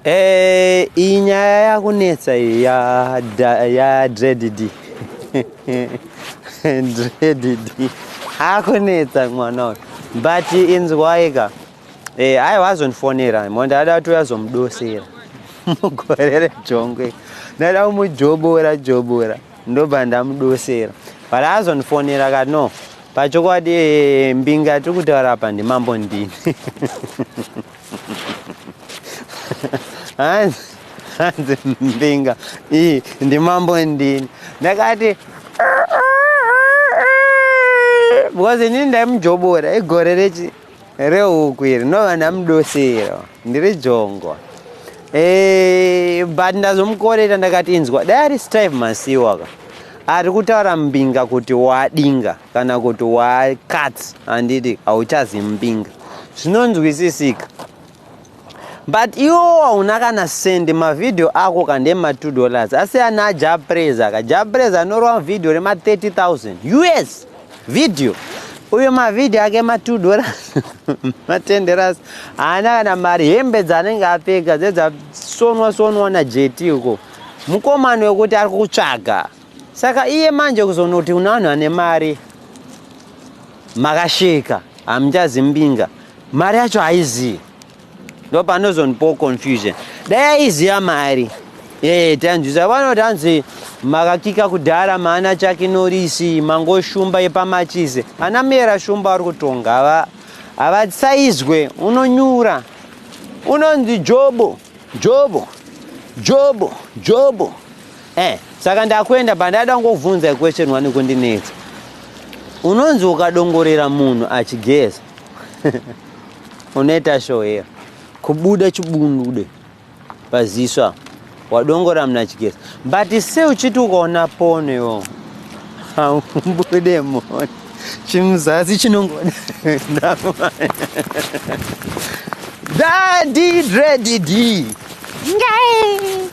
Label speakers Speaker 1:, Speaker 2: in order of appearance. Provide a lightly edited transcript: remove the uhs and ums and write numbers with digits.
Speaker 1: Eh, iyi nyaya yakunetsa iyi ya ya Dread D. Dread D. Akunetsa mwana uyu. But inzwai ka. Eh, aiwa azondifonera. Mhonda ada kuti azomudosera. Mugore rejongwe. Ndada kumujobora jobora. Ndobva ndamudosera. But azondifonera akati no. Pachokwadi eh, mbinga tiri kutaura apa ndimambo ndini. Hanzi hanzi mbinga iyi ndimambo ndini. Ndakati because inini ndaimujobora igore rechi rehuku iri ndobva ndamudosera ndiri jongo. Eh, but ndazomukorera ndakati inzwa dai ari Strive Masiyiwa ka ari kutaura mbinga kuti wadinga kana kuti wakatsi handiti hauchazi mbinga zvinonzwisisika but iwo hauna kana sendi mavhidhiyo ako ka ndema 2 dollars asi ana japreza ka japreza anorova vhidhiyo rema 30,000 us vhidhiyo uyo mavhidhiyo ake ma 2 dollars ma 10 dollars haana kana mari hembe dzaanenge apfeka dzedzasonwa sonwa najeti uko mukomana wekuti ari kutsvaga saka iye manje kuzonoti una vanhu vane mari makasheka hamuchazi mbinga mari yacho haizivi ndopanozondipawo confusion dai aiziva mari ee tanzwisa vanoti hanzi makakika kudhara maana chakinorisi mangoshumba yepamachise ana mera shumba ari kutonga havasaizwe unonyura unonzi jobo jobo jobo jobo eh saka ndakuenda pandada kungobvunza question one kundinetsa unonzi ukadongorera munhu achigeza unoita show here kubuda chibundude paziso apa wadongora munhu achigeza but sei uchiti ukaona pono iwo haubude mona chimuzasi chinongoda Daddy Dready D. Ngai.